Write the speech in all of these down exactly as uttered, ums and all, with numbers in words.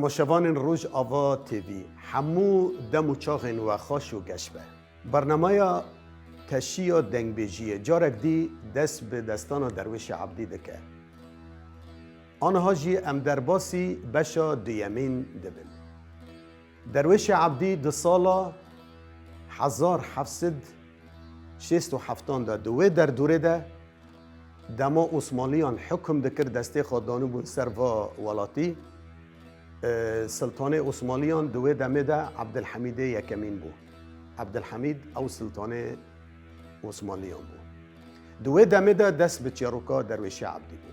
Temaşevanên Rojava T V, hemû dem û çaxên we xweş û geş be. Bernameya Teşiya Dengbêjiyê carek dî dest bi destana Derwêşê Ebdî dike. Aniha jî em derbasî beşa duyemîn dibin. Derwêşê Ebdî di sala hezar heft sed şêst û heftan de di wê derdorê de dema Osmanliyan hukm dikir, destê xwe danibûn ser va welatî. E, Siltanê Osmanliyan di wê demê de Ebdilhemîdê yekemîn bû. Ebdilhemîd ew Siltanê Osmanliyan bû. Di wê demê de dest bi çîroka Derwêşê Ebdî bû.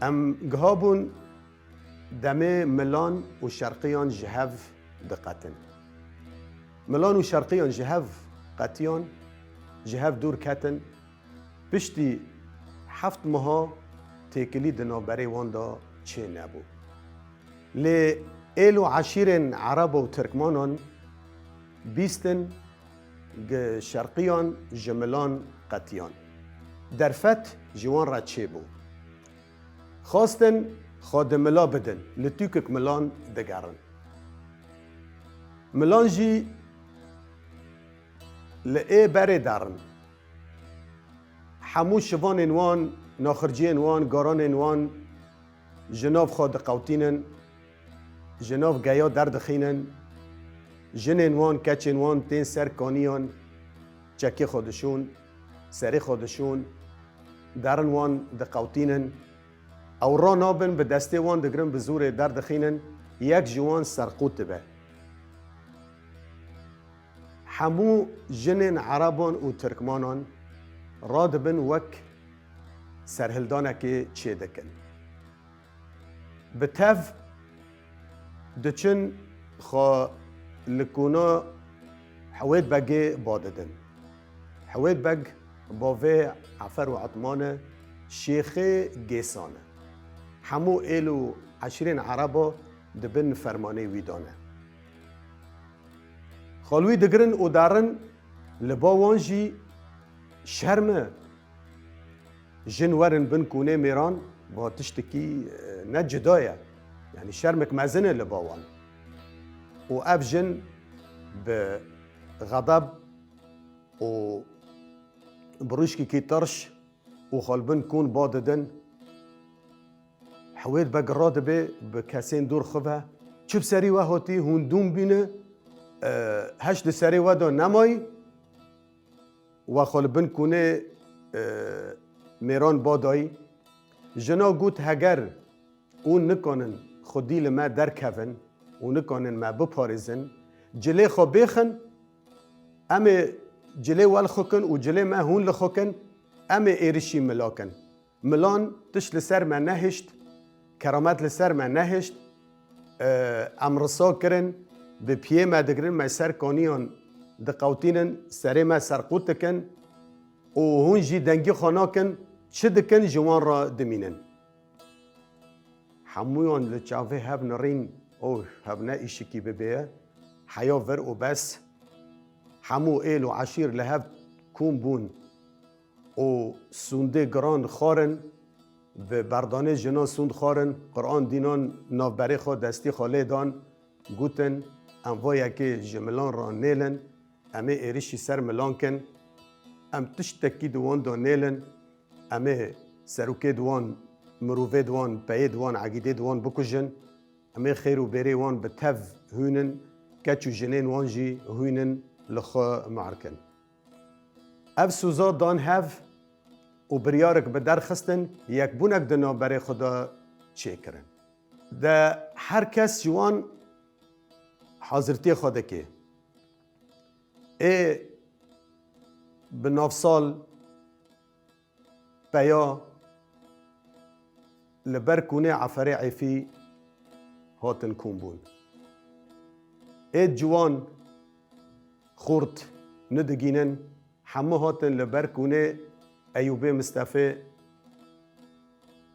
Em giha bûn demê milan û şerqiyan ji hev diqetin. Milan û şerqiyan ji hev qetiyan, ji hev dûr ketin. Piştî heft meha têkilî di navberê wan de çê nebû. Lê êl û eşîrên Ereba û Tirkmanan bîstin gi şerqiyan ji milan qetiyan. Derfet ji wan re çêbû. Xwestin xwe di mila bidin, li tûkik milan digerin. Milan jî li ê berê derin. Hemû şivanên wan, naxirciyên wan, garanên wan ji nav xwe diqewtînin, ji nav geya derdixînin. Jinên wan, keçên wan tên ser kaniyan, çekê xwe dişûn, serê xwe dişûn, derin wan diqewtînin. Ew ranabin, bi destê wan digirin, bi zorê derdixînin, yek ji wan serqot dibe. Hemû jinên Ereban û Tirkmanan radibin, wek serhildanekê çêdikin. Bi tev diçin xwe li kuna Hewêd Begê ba didin. Hewêd Beg bavê Efer û Etman e, şêxê Gêsan e. Hemû êl û eşîrên Ereba di bin fermanê wî de ne. Xalwî digirin û derin, li ba wan jî şerm e. Jin werin bin kûnê mêran, va tiştekî, e, ne cuda ye. Yanî şermek mezin e li ba wan. Û ev jin bi xedeb û bi rûşkekî tirş û xwe li bin kûn ba didin. Hewêd Beg radibe bi kesên dûr xwe ve, çi bi serî we hatî, hûn dûm bîne, e, heş di serê we de nemayî, we xwe li bin kûnê, e, mêran ba dayî. Jina got, heger hûn nikanin xwedî li me derkevin û nikanin me biparêzin, cilê xwe bêxin, em ê cilê we li xwe kin û cilê me hûn li xwe kin, em ê êrişî mila kin. Milan tişt li ser me nehişt, keramet li ser me nehişt. E, em risa kirin, bi piyê me digirin, me ser kaniyan diqewtînin, serê me serqot dikin û hûn jî dengî xwe nakin, çi dikin ji wan re dimînin. Hemûyan li çavê hev nirîn, û hev ne îşikî bibê ye, heya vir û bes. Hemû êl û eşîr li hev kom bûn û sûndê giran xwarin, bi berdanê jinan sûnd xwarin, Quran dînan navberê xwe destî xwe lê dan, gotin, em va yekê ji milan re nêlin, em ê êrişî ser milan kin, em tiştekî di wan de nêlin, em ê serokê di wan, mirovê di wan, peyê di wan, egîdê di wan bikujin, em ê xêr û bêrê wan bi tev hûnin, keç û jinên wan jî hûnin li xwe mar kin. Ev soza dan hev û biryarek bi derxistin, yekbûnek di navberê xwe de çêkirin. De her kes ji wan hazirtiyê xwe dike. Ê bi navsal peya li ber kûnê Eferê Êfî hatin kom bûn. Ê ciwan xurt nidigînin, hemû hatin li ber kûnê Eyûbê Mistefê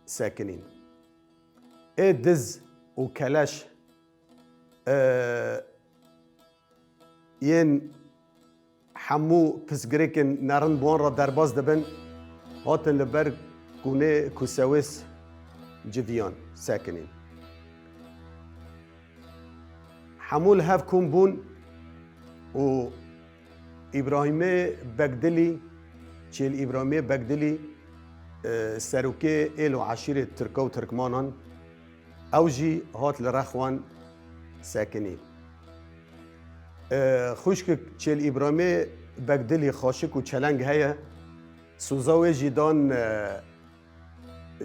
sekinîn. Ê diz û keleş, e, yên hemû pisgirêkên nerin bi wan re derbas dibin, hatin li ber kûnê Kusewês civiyan sekinîn. Hemû li hev kom bûn û Îbrahîmê Begdilî, Çêl Îbrahîmê Begdilî, e, serokê êl û eşîrê Tirka û Tirkmanan, ew jî hat li rex wan sekinî. E, xwişkik Çêl Îbrahîmê Begdilî xaşik û çeleng heye, soza wê jî dan, e,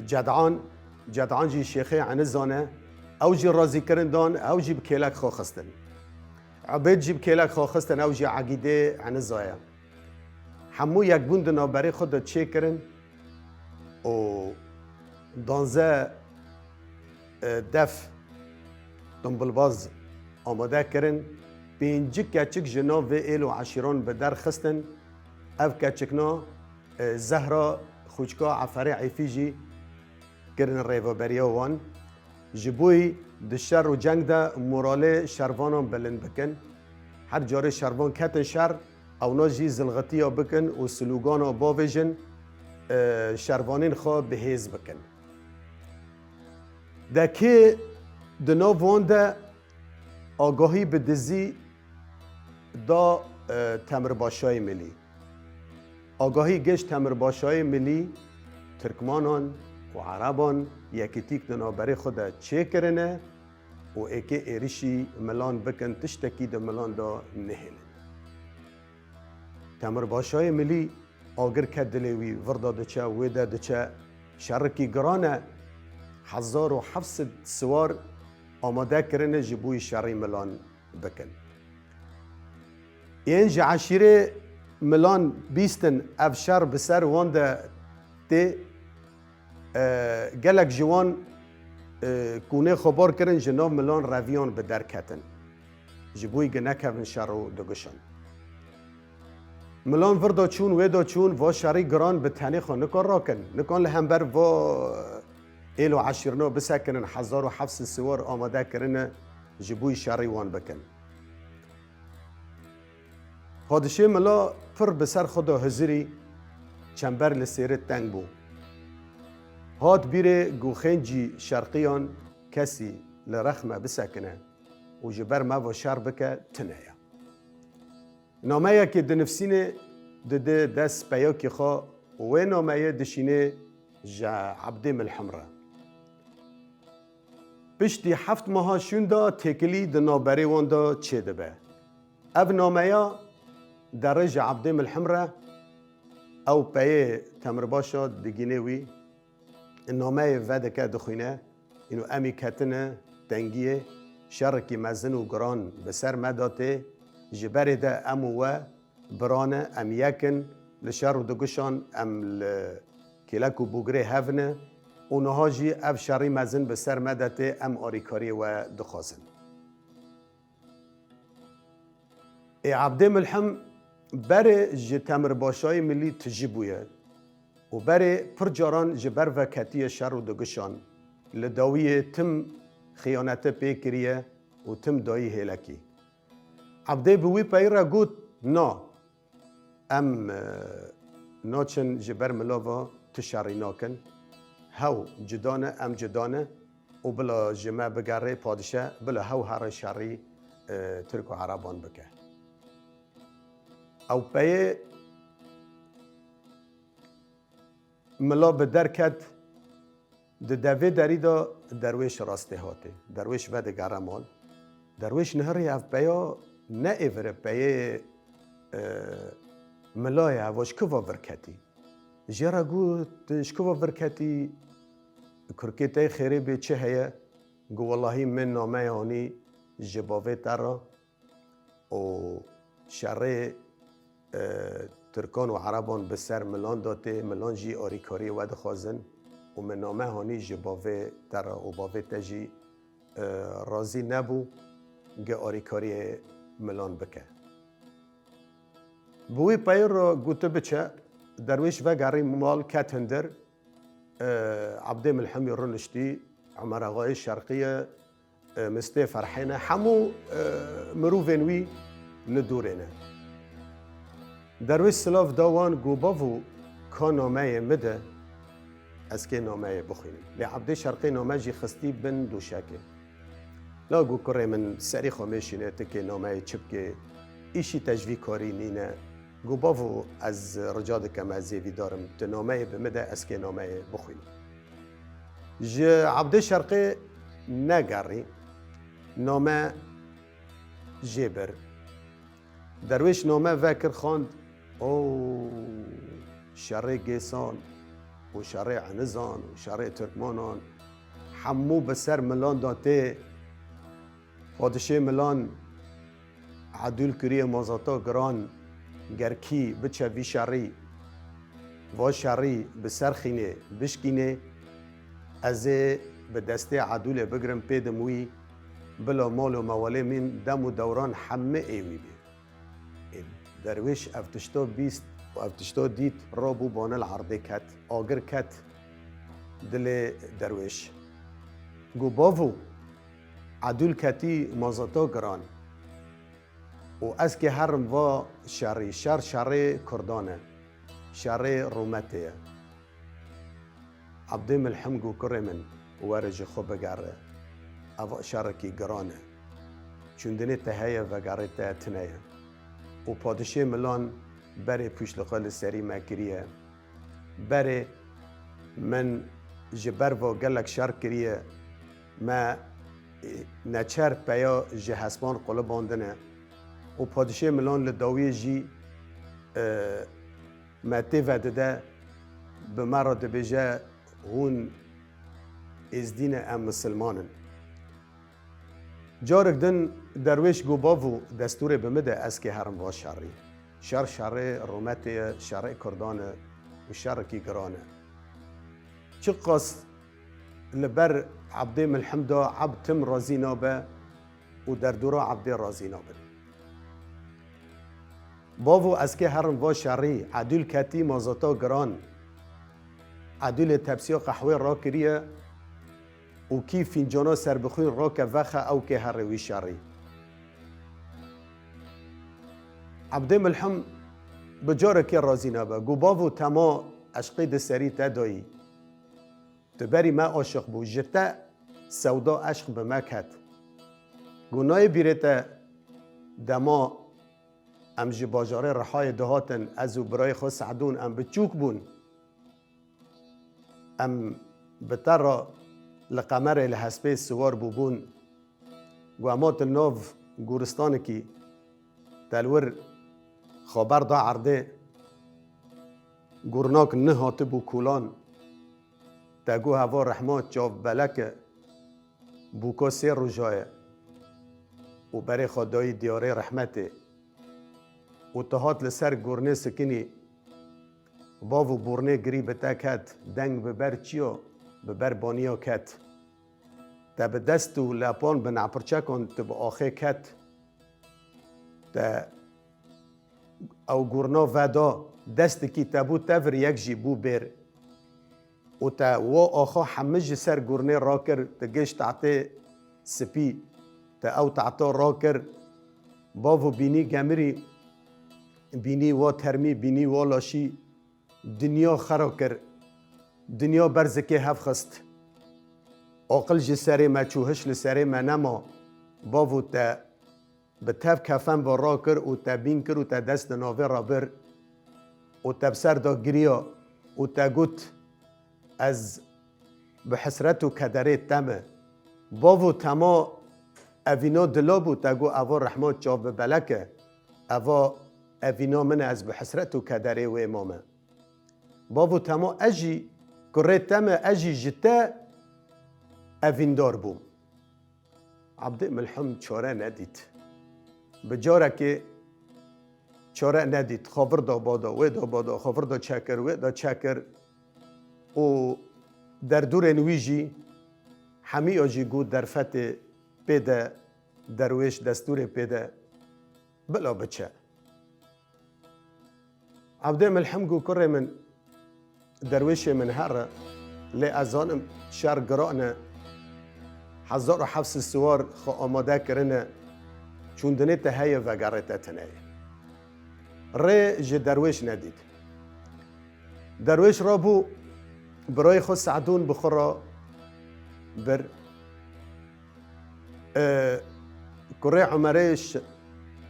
Cedan, Cedan jî şêxê Enizan e. Ew jî razîkirin dan, ew jî bi kêlek xwe xistin. Ebêd jî bi kêlek xwe xistin, ew jî Egîdê Eniza ye. Hemû yekbûn di navberê xwe de çêkirin û danze, e, def, dumbilbaz amade kirin. Pêncî keçik ji nav vê êl û eşîran bi der xistin. Ev keçikna, e, Zehra xwîçka Eferê Eyfî jî kirin rêveberiya wan. Ji bo yî di şer û ceng de moralê şervanan bilind bikin. Her carê şervan ketin şer, ewna jî zilxitiya bikin û slûgana bavêjin, e, şervanên xwe bi hêz bikin. De kê di nav wan de agahî bi dizî da, e, Temirbaşayê Milî. Agahî giş Temirbaşayê Milî, Tirkmanan û Ereban yekîtîk di navberê xwe de çêkirine û êkê êrişî milan bikin, tiştekî di milan de nehêlin. Temirbaşayê Milî agir ket dilê wî, vir de diçe, wê de diçe, şerikî giran e, hezar û heft sed siwar amade kirine ji bo yî şerî milan bikin. Yên ji eşîrê milan bîstin ev şer bi ser wan de tê, e, gelek ji wan, e, kûnê xwe bar kirin, ji nav milan reviyan bi der ketin. Ji bo yî gi nekevin şer û digişan. Milan vir de çûn, wê de çûn, va şerî giran bi tenê xwe nikan rakin. Nikan li hember va êl û eşîrna bisekinin, hezar û heft sed siwar amade kirine ji bo yî şerî wan bikin. Padişê Mila pir bi ser xwe de hizirî, çember li sêrê teng bû. Hat bîrê ku xêncî şerqiyan kesî li rex me bisekine û ji ber me ve şer bike, tune ye. Nameyekê dinivsînê, dide dest peyokê xwe û wê nameyê dişînê ji Ebdê Milhim re. Piştî heft meha şûnda têkilî di navberê wan de çêdibe. Ev nameya derê ji Ebdê Milhim re, ew peyê Temirbaşa digînê wî, nameyê vedike dixwîne, îno em î ketine tengiyê, şerekî mezin û giran bi ser me de tê, ji berê de em û we biran e, em yek in, li şer û diguşan em li kêlek û bûgirê hev ne û niha jî ev şerî mezin bi ser me de tê, em arîkariyê we dixwazin. Ê Ebdê Milhim berê ji Temirbaşayê Milî tijî bûye û berê pir caran ji ber ve ketiye şer û diguşan, li dawiyê tim xiyanete pê kiriye û tim dayî hêlekî. Ebdê bi wî peyî re got, na, em, e, naçin ji ber milava tu şerî nakin. Hew cuda ne, em cuda ne û bila ji me bigerê padişe, bila hew here şerî, e, Tirk û Ereban bike. Ew peyê mila bi der ket, di devê derî de derwêş rastê hatê. Derwêş vedigere mal. Derwêş nihirî ev peya ne êvire peyê, e, mila ye, ev ji ku va vir ketî? Jê re got, ji ku va vir ketî? Kurkê te xêrê bê çi heye? Got, welahî min nameya hanî ji bavê te re û şerê, e, Tirkan û Ereban bi ser milan de tê, milan jî arîkariyê we dixwazin û min name hanî ji bavê te re û bavê te jî, e, razî nebû ge arîkariyê milan bike. Bi wî peyî re got, tu biçe, derwêş vegerî mal ket hundir, e, Ebdê Milhimî rûniştî, Emer Axayê Şerqî ye, e, Mistê Ferhê ne, hemû, e, mirovên wî li dorê ne. Derwêş silav da wan, got, bavo, ka nameyê min de, ez kê nameyê bixwînim. Lê Ebdê Şerqî name jî xistî bin dûşekê. La gu kurê min, serî xwe mêşîne, tikê nameyê çi bikê, îşî te ji vî karî nîne. Gu bavo, ez rica dikem, ez zêvîdar im, tu nameyê bi min de, ez kê nameyê bixwînim. Ji Ebdê Şerqê negerî, name jê bir. Derwêş name vekir xwend, o şerê Gêsan û şerê Enizan û şerê Tirkmanan hemû bi ser milan da tê. Padişê milan edûl kiriye mazata giran, ger kî biçe vî şerî, va şerî bi ser xînê bişkînê, ez ê bi destê edûlê bigirim, pêdim wî, bila mal û mewalê min, dem û dewran hemî ê wî bê. Ê, derwêş ev tişta bîst û ev tişta dît, rabû bane li erdê ket, agir ket dilê derwêş. Gu bavo, edûl ketî mazata giran. Û ez kê herim va şerî, şer şerê Kurdan e, şerê Rûmetê ye. Ebdê Milhim gu kurê min, were ji xwe bigere. Ev şerekî giran e. Çûndinê te heye, vegerê te tune ye. Û padişê milan berê pûç li xwe li serî me kiriye. Berê min ji ber va gelek şer kiriye. Me, e, neçer peya ji hespan qulibandine û padişê milan li dawiyê jî, e, me tê vedide, bi me re dibêje, hûn êzdî ne, em misilman in. Carek din derwêş got, bavo, destûrê bi min de, ez kê herim va şerî. Şer şerê Rûmetê ye, şerê Kurdan e û şerekî giran e. Çiqas li ber Ebdê Milhim da, Ebd tim razî nabe û derdora Ebdê razî nabin. Bavo, ez kê herim va şerî, edûl ketî mazata giran. Edûlê tepsiya qehwê rakiriye û kî fîncana serbixwîn rake vexe, ew kê here wî şerî. Ebdê Milhim bi carekê razî nabe. Got, bavo, tema eşqî di serî te dayî. Tu berî me aşiq bû, ji te sewda eşq bi me ket. Got, nayê bîrê te, dema em ji bajarê Rihayê dihatin, ez û birayê xwe Se'dûn, em biçûk bûn. Em bi te re li qemerê, li hespê siwar bûbûn. Got, em hatin nav goristanekî, te li wir xwe berda erdê, gorinak nihatibû kolan. Te got, heva rehma çav belek e, bûka sê roja ye û berê xwe dayî diyarê rehmetê. Û tu hat li ser gurnê sikinî, bav û burnê girî bi te ket, deng bi ber çiya, bi ber baniya ket. Te bi dest û lepan, bi nepirçekan tu bi axê ket. Te ew gurna veda, destekî te bû tevir, yek jî bû bêr. Û te wa axa hemî ji ser gurnê rakir, tu gêj tehtê spî, te ew tehta rakir, bav û bînî gemirî, bînî wa termî, bînî wa laşî, dinya xera kir, dinya berzikê hev xist. Aqil ji serê me çû, hiş li serê me nema, bav û te bi tev kefen ve rakir û te bîn kir û te dest di navê re bir û te bi ser de giriya û te got, ez bi hesret û kederê te me. Bav û tema evîna dila bû, te got, eva rehma çav bi belek e, eva evîna min e, ez bi hesret û kederê wê mame. Bav û tema ez jî kurê te me, ez jî ji te evîndar bûm. Ebdê Milhim çare nedît. Bi carekê çare nedît. Xwe vir da bada, wê da bada, xwe vir da çekir, wê da çekir. Û derdûrên wî jî hemiya jî got derfetê pê de, derwêş destûrê pê de, bila biçe. Ebdê Milhim got, kurê min, derwêşê min here, lê ez zanim şer giran e, hezar û heft sed siwar xwe amade kirine, çûndinê te heye, vegerê te tune ye. Rê ji derwêş nedît. Derwêş rabû, birayê xwe Se'dûn bi xwe re bir. E, kurê Umerê Ş-,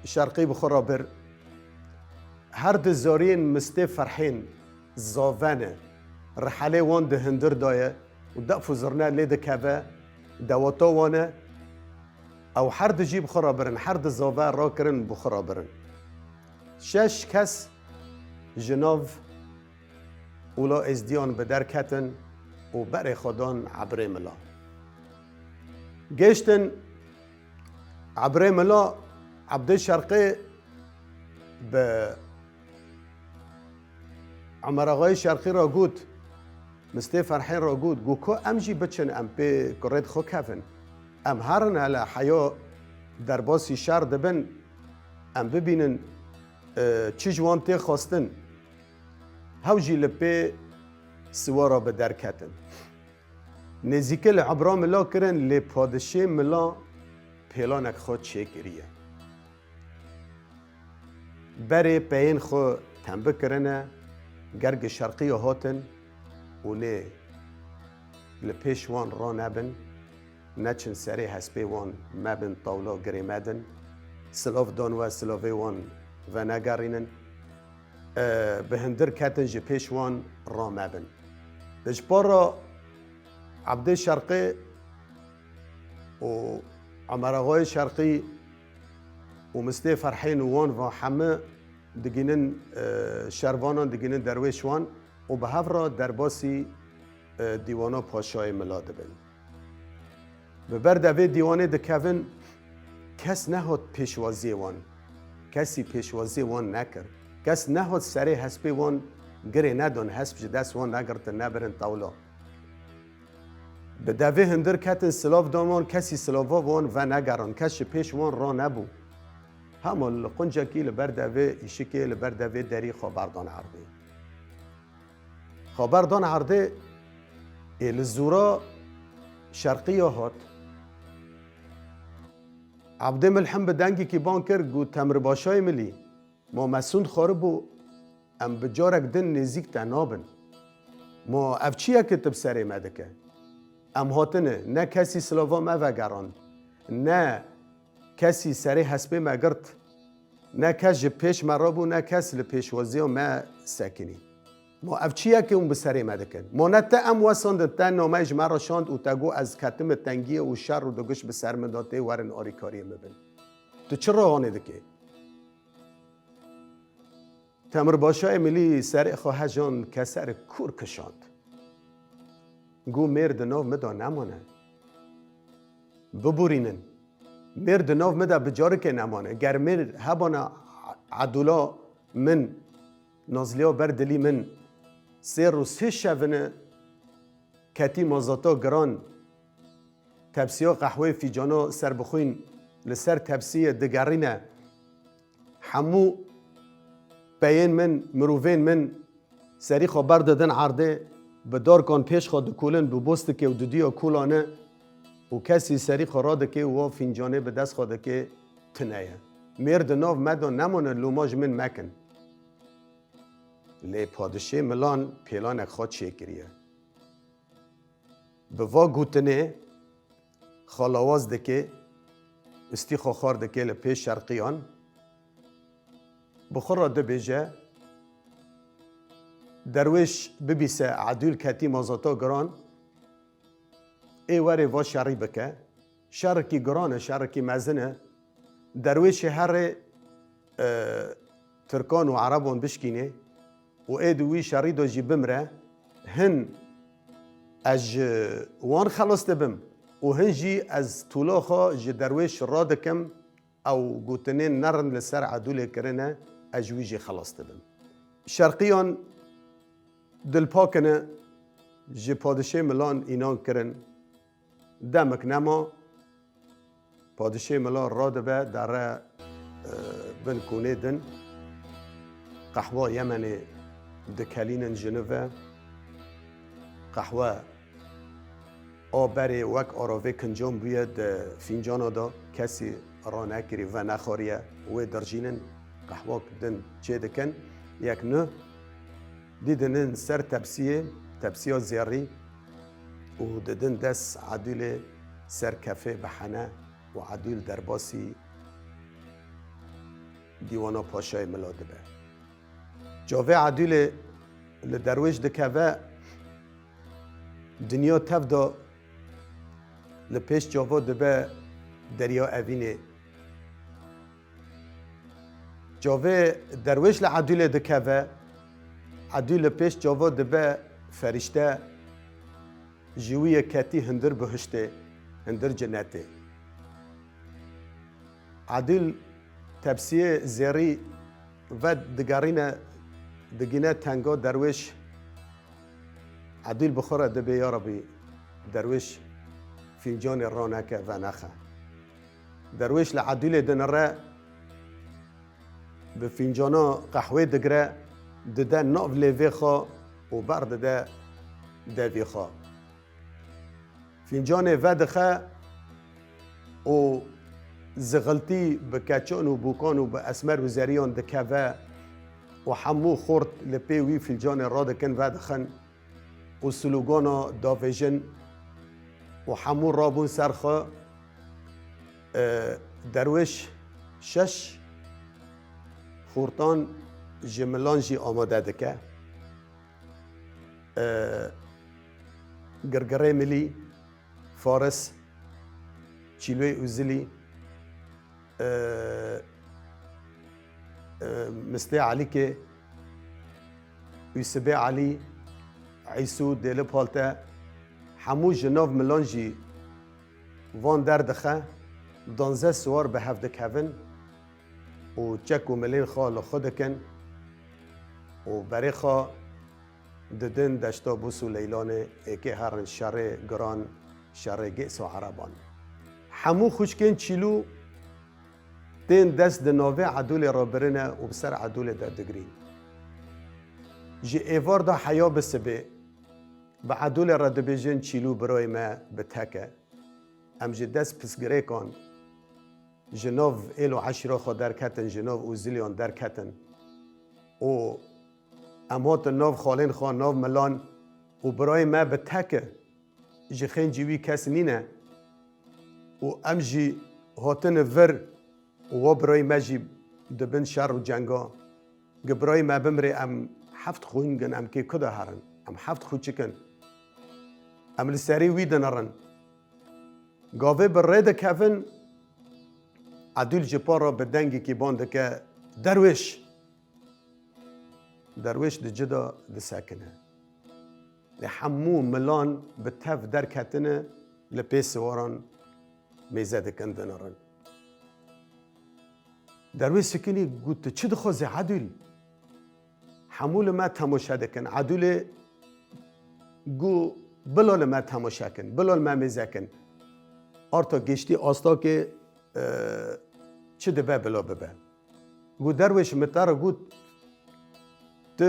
Şerqî bi xwe re bir. Her di zariyên Mistê Ferhên zave ne. Rihelê wan di hundir de ye û def û zirne lê dikeve, dewata wan e. Ew her di jî bi xwe re birin, her di zave rakirin bi xwe re birin. Şeş kes ji nav Ula Êzdiyan bi der ketin û berê xwe dan Ebrê Mila. Gêştin Ebrê Mila, Ebdê Şerqê bi Emer Axayê Şerqî re got, Mistê Ferhên re got, got ku em jî biçin, em pê kurê xwe kevin. Em herin hele heya derbasî şer dibin, em bibînin, e, çi ji wan tê xwestin. Hew jî li pê siwara bi der ketin. Nêzîkî li Ebra Mila kirin, lê padişê Mila pêlanek xwe çêkiriye. Berê peyên xwe tembik kirine, gergê şerqî ya hatin û nê li pêş wan ranebin, neçin serê hespê wan mebin tawla girê medin, silav dan we silavê wan venegerînin, e, bi hundir ketin ji pêş wan ramebin. Ji para Ebdê Şerqê û Emer Axayê Şerqî û Mistê Ferhên û wan va heme digînin, e, şervanan, digînin derwêş wan û bi hev re derbasî, e, dîwana Paşayê Mila dibin. Bi ber de vê dîwanê dikevin, kes nehat pêşwaziyê wan. Kesî pêşwaziyê wan nekir. Kes nehat serê hespê wan girê nedan, hesp ji dest wan negirtin, nebirin tewla. Bi devê hundir ketin silav dan wan, kesî silava wan venegeran, kes ji pêş wan ranebû. Hema li quncekî li ber devê îşikê, li ber devê derî xwe berdan erdê. Xwe berdan erdê, ê li zûra şerqî ya hat. Ebdê Milhim bi dengekî ban kir, got, Temir Başayê Milî, Ma me sûnd xwaribû, em bi carek din nêzîk te nabin. Ma ev çi ye ku tu bi serê me dike? Em hatine, ne kesî silava me vegerand, ne kesî serê hespê me girt, ne kes ji pêş me rabû, ne kes li pêşwaziya me sekinî. Ma ev çi ye ku hûn bi serê me dikin? Ma ne te em wesandin, te nameyê ji me re şand û te got, ez ketime tengiyê û şer û digiş bi ser min de tê, werin alîkariyê min bin. Tu çi rahanê dikê? Temir Başayê Milî serê xwe hejand, keserê kûr kişand. Got, mêr di nav min de nemane. Biborînin. Mêr di nav min de bi carikê nemane. Ger mêr hebana, edûla min, nazliya ber dilî min, sê rû sê şevine ketî mazata giran, tepsiya qehweyê fîcana serbixwîn li ser tepsiyê digerîne. Hemû peyên min, mirovên min serî xwe berdidin erdê, bi darkan pêş xwe dikolin, bi bostikê û didiya kolane û kesî serî xwe radike û wa fîncanê bi dest xwe dike, tune ye. Mêr di nav me de nemane, loma ji min mekin. Lê padişê Milan pêlanek xwe çêkiriye. Bi va gotinê xwe lawaz dike, istî xwe xwar dike li pêş şerqiyan, bi xwe re dibêje, derwêş bibîse edûl ketî mazata giran, ê werê va şerî bike. Şerekî giran e, şerekî mezin e. Derwêşê herê, e, Tirkan û Ereban bişkînê û ê di wî şerî de jî bimre, hin ez ji wan xelas dibim û hin jî ez tûla xwe ji derwêş radikim, ew gotinên nerind li ser edûlê kirine, ez ji wî jî xelas dibim. Şerqiyan dilpak in, ji padişê Milan înan kirin. Demek nema, padişê Mila radibe, dere, e, bin konê din. Qehwa Yemenê dikelînin ji nû ve. Qehwe a berê wek aravê kincan bûye di fîncana de, kesî ranekirî, venexwariye, wê dirjînin, qehwak din çêdikin. Yek nû dîdinin ser tepsiyê, tepsiya zêrî û didin dest edûlê ser kefê bi hene û Edûl derbasî dîwana paşayê mila dibe. Çavê Edûlê li Derwêş dikeve, dinya tev de li pêş çava dibe Derya Evînê. Çavê Derwêş li Edûlê dikeve, Edûl li pêş çava dibe ferîşte, ji wî yeketî hundir bihiştê, hundir cinetê. Edûl tepsiyê zêrî ve digerîne, digîne tenga Derwêş. Edûl bi xwe re dibê, ya Rebî, Derwêş fîncanê raneke, venexe. Derwêş li Edûlê dinire, bi fîncana qehwê digire, dide nav lêvê xwe û berdide devî xwe. Fîncanê vedixe û zixiltî bi keçan û bûkan û bi esmer û zeriyan dikeve û hemû xort li pê wî fîncanê radikin, vedixin û slogana davêjin û hemû rabûn ser xwe. E, Derwêş şeş xortan ji milan jî amade dike. E, Girgirê Milî, Faris, Çîloyê Uzilî, e, e, Mistê Elîkê, Ûsibê Elî, Îsû, Dêli Palte, hemû ji nav milan jî van derdixe, danzeh siwar bi hev dikevin û çek û milên xwe li xwe dikin û berê xwe didin deşta Bûs û Leylanê, êkê herin şerê giran, şerê Gês û Ereban. Hemû xwişkên Çîlû tên dest di navê Edûlê re birine û bi ser Edûlê de digirîn. Ji êvar de heya bi sibê bi Edûlê re dibêjin, Çîlû birayê me bi tek e. Em ji dest pisgirêkan ji nav êl û eşîra xwe derketin, ji nav Ûziliyan derketin û em hatin nav xalên xwe, nav milan û birayê me bi tek e, ji xêncî wî kes nîne û em jî hatine vir û wa birayê me jî di bin şer û cenga. Gi birayê me bimrê, em heft xwîn gin, em kê ku de herin? Em heft xwîçik in. Em li serê wî dinirin. Gavê bi rê dikevin, Edûl ji pa re bi dengekî ban dike, Derwêş! Derwêş di cida disekine. Lê hemû milan bi tev derketine, li pê siwaran mêze dikin, dinirin. Derwêş sikinî, got, tu çi dixwazî Edûl? Hemû li me temaşe dikin. Edûlê got, bila li me temaşe kin, bila li me mêze kin. Arta giştî astakê, e, çi dibe bila bibe. Got, Derwêş, min te re got, tu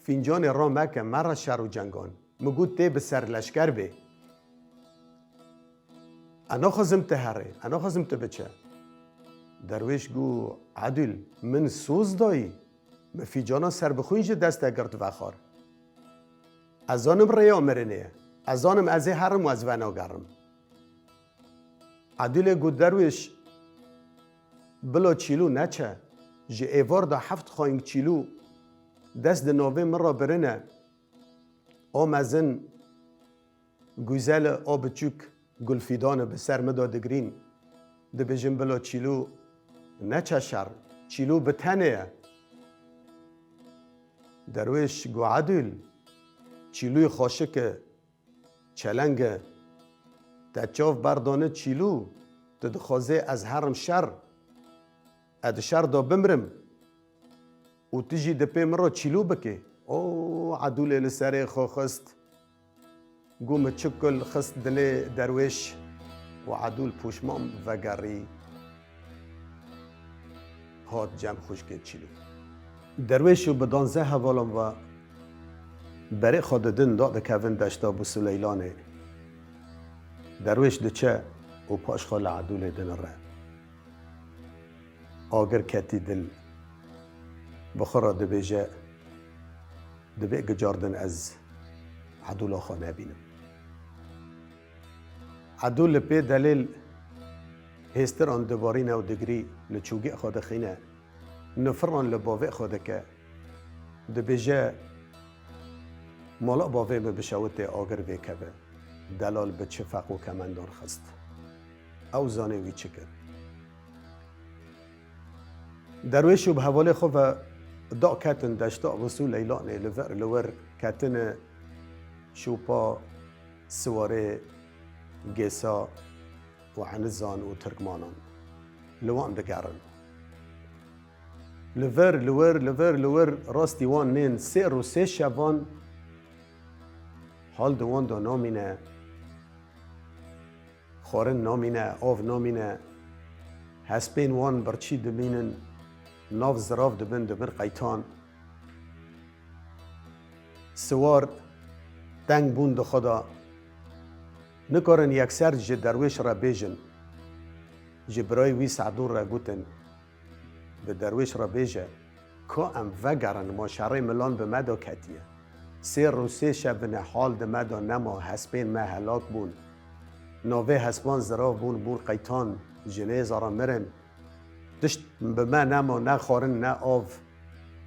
fîncanê ra meke, mere şer û cengan. Min got, tê bi ser leşker bê. Ez naxwazim tu herê, ez naxwazim tu biçe. Derwêş got, Edûl, min soz dayî, min fîcana serbixwîn ji dest te girt vexwar. Ez zanim rêya mirinê ye. Ez zanim ez ê herim û ez venagerim. Edûlê got, Derwêş, bila Çîlû neçe. Ji êvar de heft xayîng Çîlû dest di navê min re birine. A mezin, Guzele, a biçûk, Gulfîdane bi ser min de digirîn. Dibêjin, bila Çîlû neçe şer. Çîlû bi tenê ye. Derwêş got, Edûl, Çîlûyê xaşik e, çeleng e. Te çav berdane Çîlû, tu dixwazê ez herim şer, ez di şer de bimrim û tu jî di pê min re Çîlû bikê. O, Edûlê li serê xwe xist. Got, min çi kul xist dilê Derwêş û Edûl pûşman vegerî. Hat cem xwişkê Çîlû. Derwêş û bi danzeh hevalan ve berê xwe didin, da dikevin deşta Bûs û Leylanê. Derwêş diçe û paş xwe li Edûlê dinire. Agir ketî dil. Bi xwe re dibêje, dibê gicardin ez Edûla xwe nebînim. Edûl li pê delêl Hêstiran dibarîne û digirî li çûgê xwe dixîne. Nifiran li bavê xwe dike. Dibêje, mala bavê min bişewitê agir vêkeve. Delal bi çi feq û kemendan xist. Ew zanê wî çi kir. Derwêş û bi hevalê xwe ve da ketin deşta Wisû Leylanê, li vir li wir ketine şûpa siwarê Gêsa û Enizan û Tirkmanan. Li wan digerin. Li vir, li wir, li vir, li wir rastî wan nên sê rû sê şevan hal di wan de namîne. Xwarin namîne, av namîne. Hespên wan birçî dimînin, nav zirav dibin, dibin qeytan. Siwar teng bûn di xwe de. Nikarin yekser ji derwêş re bêjin. Ji birayê wî Sedûn re gotin, bi derwêş re bêje, ka em vegerin, ma şerê milan bi me de ketiye. Sê rû sê şev bine hal di me de nema, hespên me helak bûn. Navê hespan zirav bûn, bûn qeytan, ji nêza re mirin. Tişt bi me nema, ne xwarin, ne av.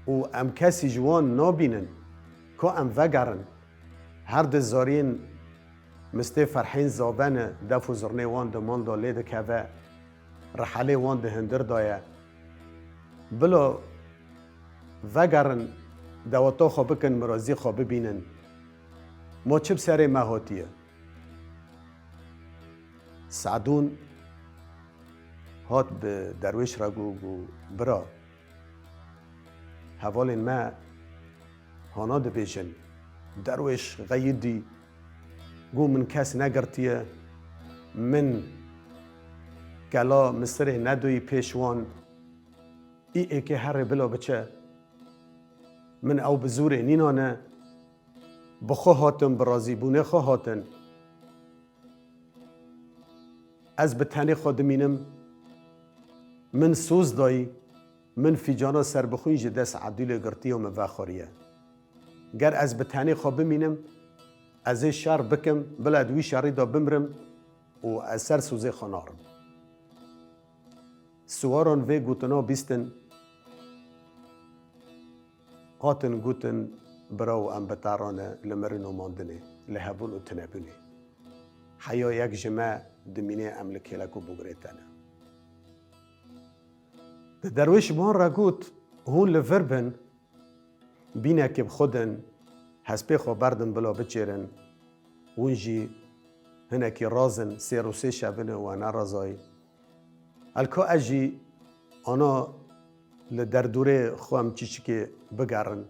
Û em kesî ji wan nabînin, ka em vegerin. Her di zariyên mistê Ferhîn Zavene, def û zirnê wan di mal de lê dikeve, rihelê wan di hindir de ye. Bila vegerin, dewata xwe bikin, mirazî xwe bibînin. Ma çi bi serê me hatiye? Sedûn hat bi derwêş re got, got, bira, hevalên me hana dibêjin, derwêş xeyidî, got, min kes negirtiye, min kela misirê nedoyî pêş wan, î êkê herê bila biçe, min ew bi zûrê nînane, bi xwe hatin, bi razîbûnê xwe hatin. Ez bi tenê xwe dimînim, min soz dayî, min fîcana serbixwîn ji dest Ebdûlê girtiye û min vexwariye. Ger ez bi tenê xwe bimînim, ez ê şer bikim, bila di wî şerî de bimrim û ez ser sozê xwe narim. Siwaran vê gotina bîstin, hatin gotin, birawo, em bi te re ne, li mirin û mandinê, li hebûn û tunebûnê. Heya yek ji me dimîne, em li kêlek û bûgirê te ne. Di derwêş bi wan re got, hûn li vir bin, bînekê bi xwe din, hespê xwe berdin bila biçêrin, hûn jî hinekî razin, sê rû sê şevin e we nerazayî. Elka ez jî ana li derdorê xwe em çîçikê bigerin,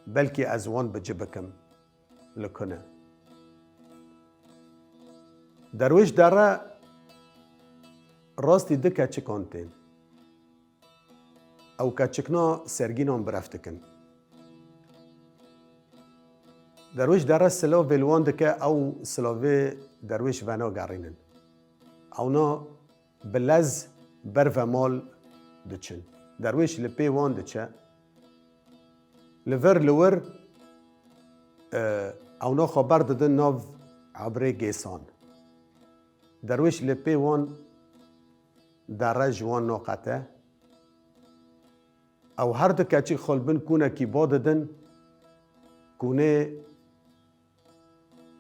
belkî ez wan bi ci bikim li kune. Derwêş dere rastî du keçikan tên. Ew keçikna sergînan biref dikin. Derwêş dere silavê li wan dike, ew silavê derwêş venagerînin. Ewna bi lez ber ve mal diçin. Derwêş li pê wan diçe. Li vir li wir, e, ewna xwe berdidin nav ebrê Gêsan. Derwêş li pê wan dere ji wan naqete. Ew her du keçik xwe li bin kûnekî ba didin. Kûnê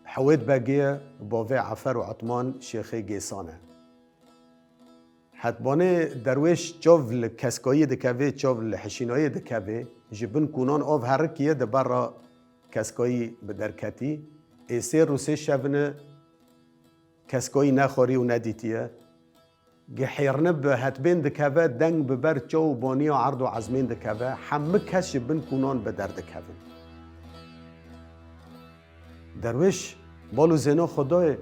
Hewêt Begê ye, bavê Efer û Etman Şêxê Gêsan e. Hetbanê derwêş çav li keskayî dikevê, çav li hişînayê dikevê, ji bin kûnan av herikiye, di ber re keskayî bi derketî. Ê sê rû sê şevine keskayî nexwarî û nedîtiye. Gihêrine bi hetbên dikeve, deng bi ber çaw û baniya erd û ezmên dikeve, hemû kes ji bin kûnan bi derdikevin. Derwêş bal û zêna xwe dayê,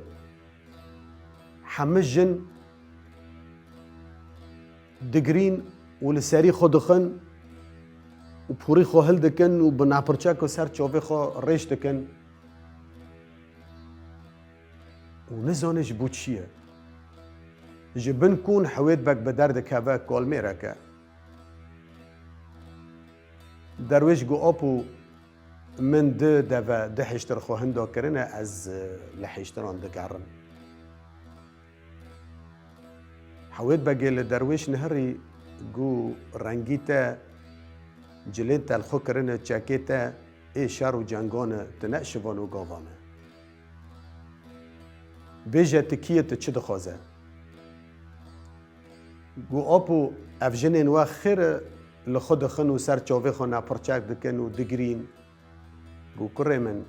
hemû jin digirîn û li serî xwe dixin û pûrî xwe hildikin û bi napirçeko ser çavê xwe rêş dikin. Û nizane ji bo çi ye. Ji bin kûn Hewêt Beg bi derdikeve, kalmêrek e. Derwêş got, apo, min du deve, du hêştir xwe hinda kirine, ez, e, li hêştiran digerim. Hewêt Begê li Derwêş nihirî, gu rengî te cilên telxwe kirine, çekê te ê şer û cengan e, tu ne şivan û gavan e. Bêje tu kî yî, tu çi dixwaze? Gu apo, ev jinên we xêr e, li xwe dixin û ser çavê xwe nepirçek dikin û digirîn. Gu kurê min,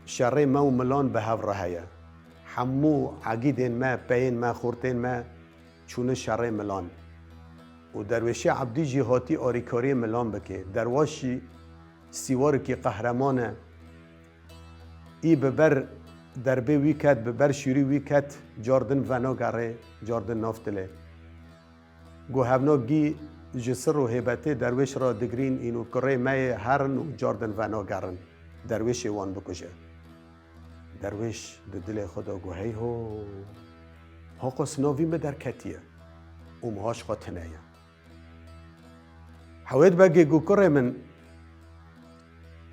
şerê me û milan bi hev re heye. Hemû egîdên me, peyên me, xortên me çûne şerê milan. Û Derwêşê Ebdî jî hatî arîkariyê milan bike. Derwaş jî sîwarikî qehreman e. Î bi ber derbê wî ket, bi ber şûrî wî ket, cardin venagerê, cardin naftilê. Gu hevnagî ji sir û hêbetê Derwêş re digirîn, îno kurê me yê, herin û cardin venagerin, Derwêşê wan bikuje. Derwêş di dilê xwe de gu hey ho, haqas navî min derketiye û min haş xwe tine ye. Hewêt Begê gu kurê min,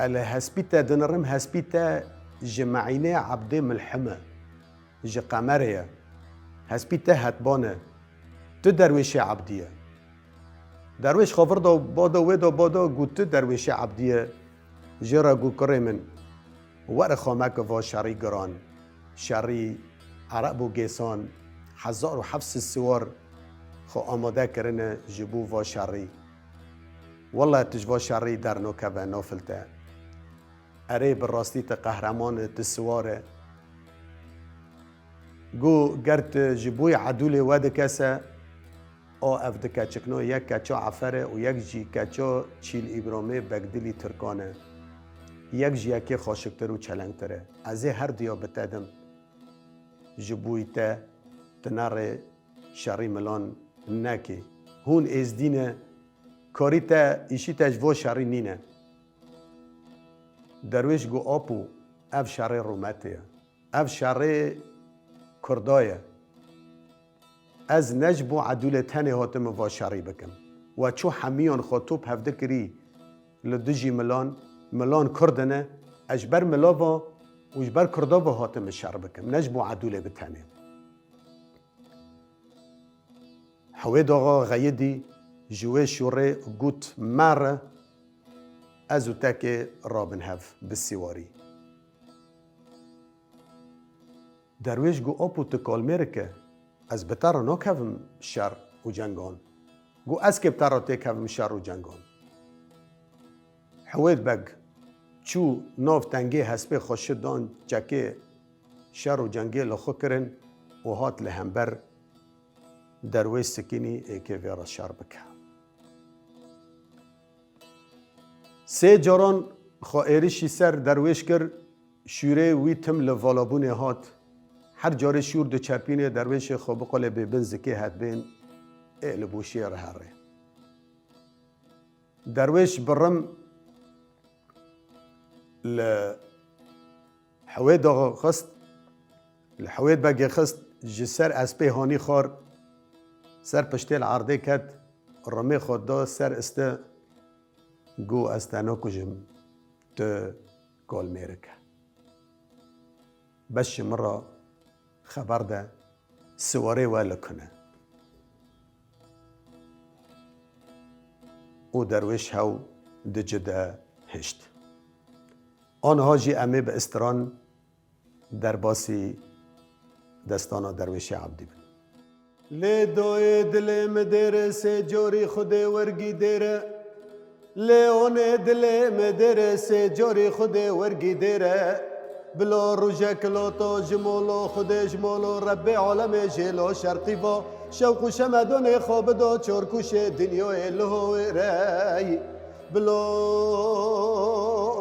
e li hespî te dinirim, hespî te ji Meînê Ebdê Milhim e. Ji Qemerê ye. Hespî te hetban e. Tu Derwêşê Ebdî ye. Derwêş xwe vir da bada wê da bada, gu tu Derwêşê Ebdî ye. Jê re gu kurê min, were xwe meke va şerî giran. Şerî Ereb û Gêsan hezar û heft sed siwar xwe amade kirine ji bo va şerî. Wele tu ji va şerî dernakeve nafil te. Erê, bi rastî tu qehreman e, tu siwar e. Gu ger tu ji bo yê Edûlê we dikese, a ev di keçikno yek keça Efer e û yek jî keça Çîl Îbramê Begdilî Tirkan e. Yek ji yekê xweşiktir û çelengtir e. Ez ê her diya bi te dim. Ji bo yî te tu nerê şerî milan nekê. Hûn êzdî ne, karî te, îşî te ji vo şerî nîne. Derwêş gu, apo, ev şerê rûmetê ye. Ev şerê kurda ye. Ez ne ji bo Edûlê tenê hatime va şerî bikim. We çû hemiyan xwe top hevdi kirî li dijî milan, milan kurd in e, ez ji ber mila va û ji ber kurda va hatime şer bikim, ne ji bo Edûlê bi tenê. Hewêd Axa xeyidî ji wê şûrê got, mere, ez û tekê rabin hev bi sîwarî. Derwêş got, apo, tu kalmêrik e, ez bi te re nakevim şer û cengan. Got, ez kê bi te re têkevim şer û cengan. Hewêd Beg çû nav tengê hespê xwe şi dan çekê şer û cengê li xwe kirin û hat li hember Derwêş Sikînî êkê vê re şer bike. Sê caran xwe êrişî ser Derwêş kir, şûrê wî tim li valabûnê hat. Her carê şûr diçepînê, Derwêşê xwe biqolê bê bin zikê hetbên ê li boşiyê re herê. Derwêş bi rim li Hewêd Axa xist, li Hewêd Begê xist, ji ser espê hanî xwar, ser piştê li erdê ket, rimê xwe da ser iste, got, ez te nakujim, tu kalmêrik e. Bes ji min re xeber de, siwarê we li ku ne? Û Derwêş hew di ci de hişt. Aniha jî em ê bi istiran derbasî destana Derwêşê Ebdî bin. Lê doyê dilê mi dêre sê corî Xwedê wergî dêre. Lê onê dilê mi dêre sê corî Xwedê wergî dêre. Bilo rojek lo to ji molo Xwedê ji molo Rebbê alemê jê lo şertî va. Şewq û şemedonê xwe bido çorkuşê dinyayê liho wêrey. Bilo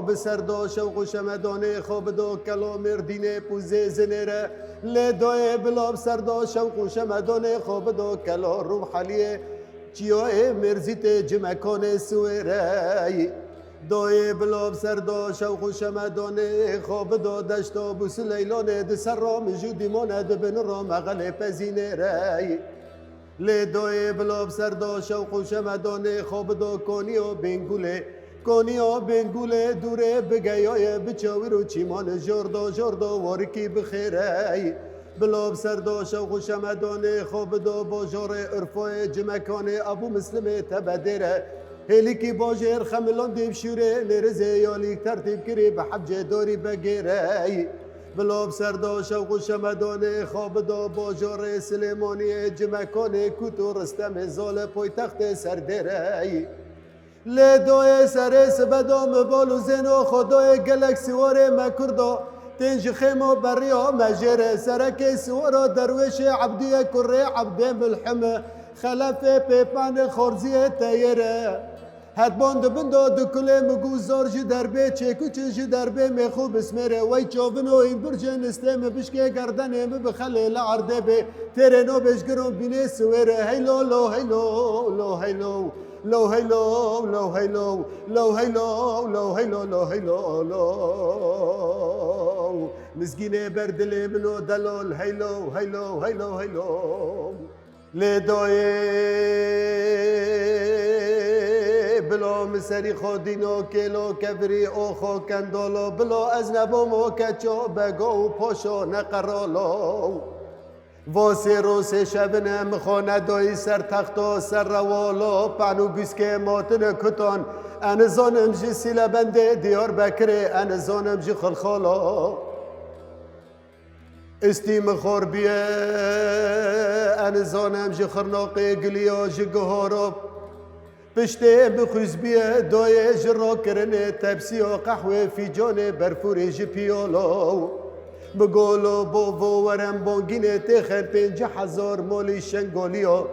bi ser do şewq û şemedonê xwe bido kelo mêrdînê pûzê zinê re. Lê doyê bilo bi ser do şewq û şemedonê xwe bido kelo rûmheliyê çiyoyê mêrzîtê cimekonê siwêreyî. Doyê bilo bi ser do şewq û şemedonê xwe bido deşto bûsileylonê di ser ro mijû dîmone di bin ro mexelê pezînê reyî. Lê doyê bilo bi ser do şewq û şemedonê xwe bido koniyo bêngulê. Koniyo bêngulê dûrê bigeyoye bi çewir û çîman jordo jordo worikî bixêrey. Bilo bi serdo şewq û şemedanê xwe bido bojorê Urfoyê, Cimekanê, Ebû Mislimê te bedêre. Hêlîkî bajêr xemilandî bi şûrê, nêrizê yalîk tertîb kirî bi hebcê dorî begêrey. Bilo bi serdo şewq û şemedanê xwe bido bojorê Silêmaniyê, Cimekanê, Kût û Ristemê zale poytextê serdêrey. Lê doyê serê sibedo mi bol û zêno xwe doyê gelek siwarê me kurdo. Tên ji xêmo beriya me jêre serekê siwara derwêşê Ebdiyê kurê Ebdê Milhime. Xelefê pêpanê xorziyê teyêre. Hetbon di bin do di kulê mi gû zor ji derbê çêkuçin ji derbê mêxû bismêre. Wey çovino îmbircê nistê mi bişkê gerdenê mi bi xelê li erdê bê. Têrê no bêjgiron bînê siwêre. Heylo lo heylo lo heylo. Lo heylo, lo heylo, lo heylo, lo heylo, lo heylo, lo. Mizgînê ber dilê min o delol, heylo, heylo, heylo, heylo. Lê doyê bilo min serî xo dîno kêlo kevirî o xo kendolo bilo ez nebomo keço bego û poşo neqerolo. Vo sê roj sê şevine mi xo nedoyî ser texto ser rewolo pan û guskê motine kuton. Enizonim ji Sîlebendê Diyarbekirê, enizonim ji Xilxolo. Istî mi xor biye, enizonim ji Xirnoqê giliyo ji Gihorop. Piştê bi xwîzbiyê doyê ji rokirinê tepsiyo qehwê fîconê berfûrê ji piyolo. Bi golo bo vo werin bongînê têxên pêncî hezar molî şengoliyo.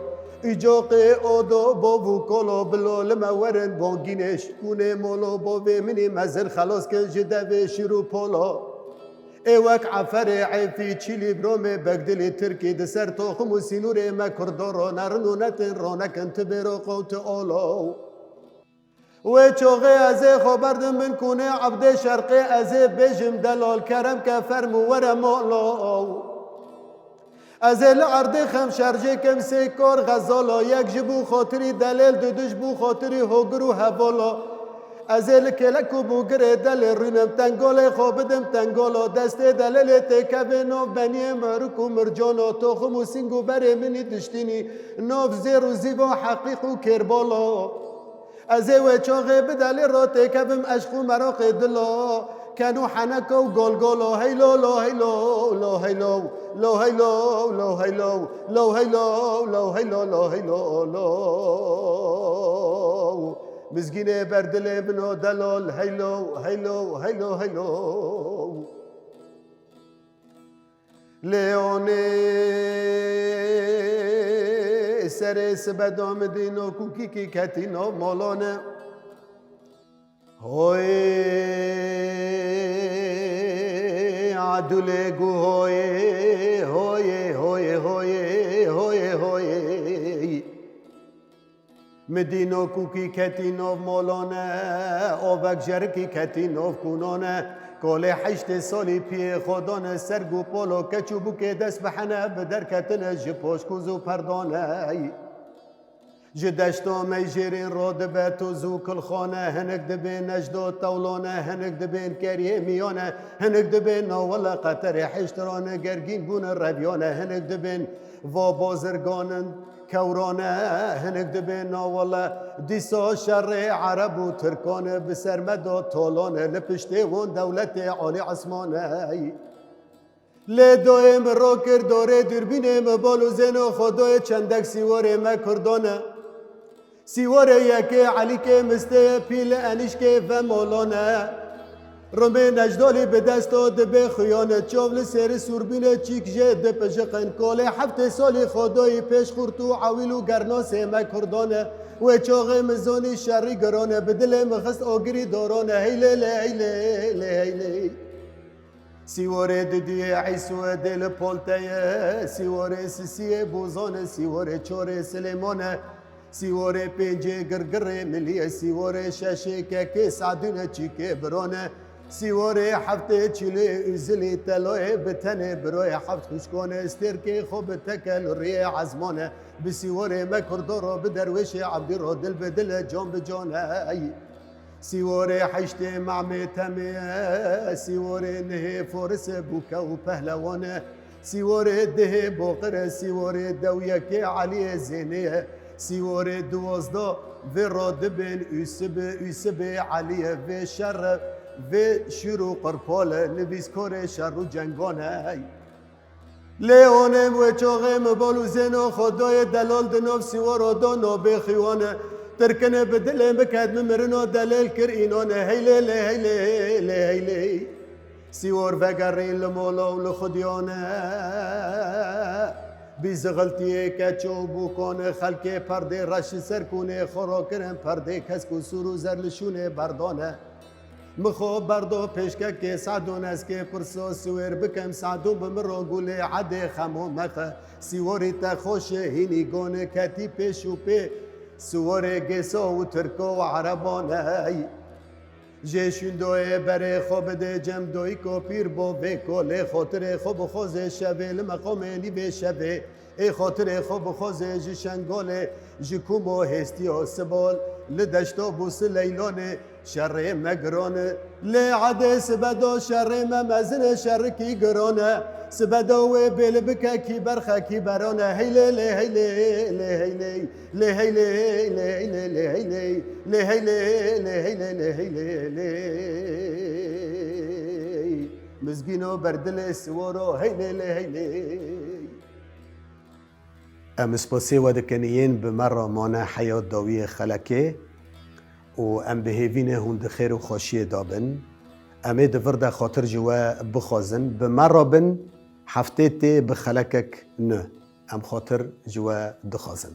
Îcoqê odo bo vû kolo bilo li me werin bongînê şikûnê molo bo vê minî mezin xelos kin ji devê şîr û polo. Ê wek eferê Efî, Çîlî, Romê, Begdilî, Tirkî di ser toxim û sînûrê me Kurdo ro nerin û netin ro nekin ti bêro qewti olo. Wê çoxê ez ê xwe berdim bin kûnê Ebdê Şerqê ez ê bêjim delal kerem ke ferm û were molo. Ez ê li erdê xem şerjê kim sê kor xezalo, yek ji bo xotirî delêl, dudu ji bo xotirî hogir û hevolo. Ez ê li kêlek û bûgirê delê rûnim, tengolê xwe bidim tengolo, destê delêlê têkevê nov beniyê mirik û mircono, toxim û sîng û berê minî diştînî, nov zêr û zîvo heqîq û kêrbolo. Ez ê wê çaxê bi delê re têkevim eşq û meraqê dilo. Ken û heneko û golgolo heylo lo heylo lo heylo lo heylo lo heylo lo heylo lo heylo lo heylo lo. Mizgînê ber dilê min o delol heylo heylo heylo heylo. Lê onê serê sibedo midîno kûkîkî ketîno molone. Hoyê adulê gu hoyê, hoyê, hoyê, hoyê, hoyê, hoyê. Mi dîno kûkî ketî nov molone, ovek jerikî ketî nov kûnone. Kolê heştê solî piyê xwe done ser gû polo, keç û bûkê dest bi hene bi derketine ji poşkûz û perdone. Ji deşto meyjêrên ro dibe toz û kilxone, hinik dibên nejdo tewlone, hinik dibên keriyê miyone, hinik dibên nawele qeterê hiştirane gergîn bûne reviyane, hinik dibên vo bozirganin. Kewrane hinik dibê nawele, dîsa şerê Ereb û Tirkane bi ser me da tolane, li piştê wan dewletê Alî Esmane. Lê doyê min ro kir dorê dûrbînê min bal û zêno xwe doyê çendek sîwarê me Kurdane. Sîwarê yekê Elîkê Mistê pîl enîşkê ve molane. Rumê Necdolî bi desto dibe xuyane, çav li sêri sûrbîne çîk jê dipijiqin. Kolê heftê solî Xodoyî pêş xurt û ewîl û gernosê me Kurdane. Wê çaxê min zonî şerî girane, bi dilê min xist ogirî dorane. Heylê lê, heylê lê, heylê. Sîwarê didiyê Îsû dê li polteye, sîwarê sisiyê bozane, sîwarê çorê Silêmane. Sîwarê pêncê girgirê miliyê, sîwarê şeşê kekê sadûne çîkê birone. Sîwarê heftê çilê û zilî teloyê bi tenê biroyê heft xuşkone stêrkê xwe bi tekel riyê ezmane. Bi sîwarê me Kurdo ro bi derwêşê Ebdî ro dil bi dile can bi cane. Sîwarê heştê Memê Temê, sîwarê nihê Forise bûke û pehlewane. Sîwarê dihê boqir e, sîwarê dewyekê Eliyê Zênê ye. Sîwarê duwazda vê ra dibên Ûsibê, Ûsibê Eliyê vê şer e, vê şîr û qirpal e, nivîskarê şer û cengan e. Lê onê wê çaxê mi bal û zêna xwe dayê delal di nav sîwara da nabê xîwan e. Tirkine bi dilê min ket min mirina delêl kir înan e. Heylê lê heylê lê heylê. Sîwar vegerîn li mala û li xwediyane. Bî zixiltiyê keç û bûkane xelkê perdê reş li ser kûnê xwe rakirin perdê kesk û sûr û zer li şûnê berdane. Min xwe berdo pêşkekê Sedûn ez kê pirsa siwêr bikim Sedûn bi min ro gulê edê xem û mexe. Sîwarî te xweş e hînî gone ketî pêş û pê. Siwarê gêsa û tirka û erebane. Jê şûndoyê berê xwe bidê cem doyîko pîr bo vê kolê xotirê xwe bixwazê şevê li meqamê nîvê şevê ê xotirê xwe bixwazê ji Şengalê ji Kûmo hêstiya Sibol li deşta bû Sileylanê şerê me giran e. Lê edê sibedo şerê me mezin e şerikî giran e. Sibedo wê bêli bike kî berxe kî beran e. Heylê lê heylê lê heylê. Lê heylê, lê heylê, lê heylê, lê heylê, lê heylê, lê heylê, lê. Mizgîno berdilê siwaro heylê, lê heylê. Em spasê we dikin yên bi me re mane heya dawiyê xelekê û em bi hêvî ne hûn di xêr û xweşiyê de bin. Em ê di vir de xatir ji we bixwazin. Bi me re bin, heftê tê bi xelekek nû. Em xatir ji we dixwazin.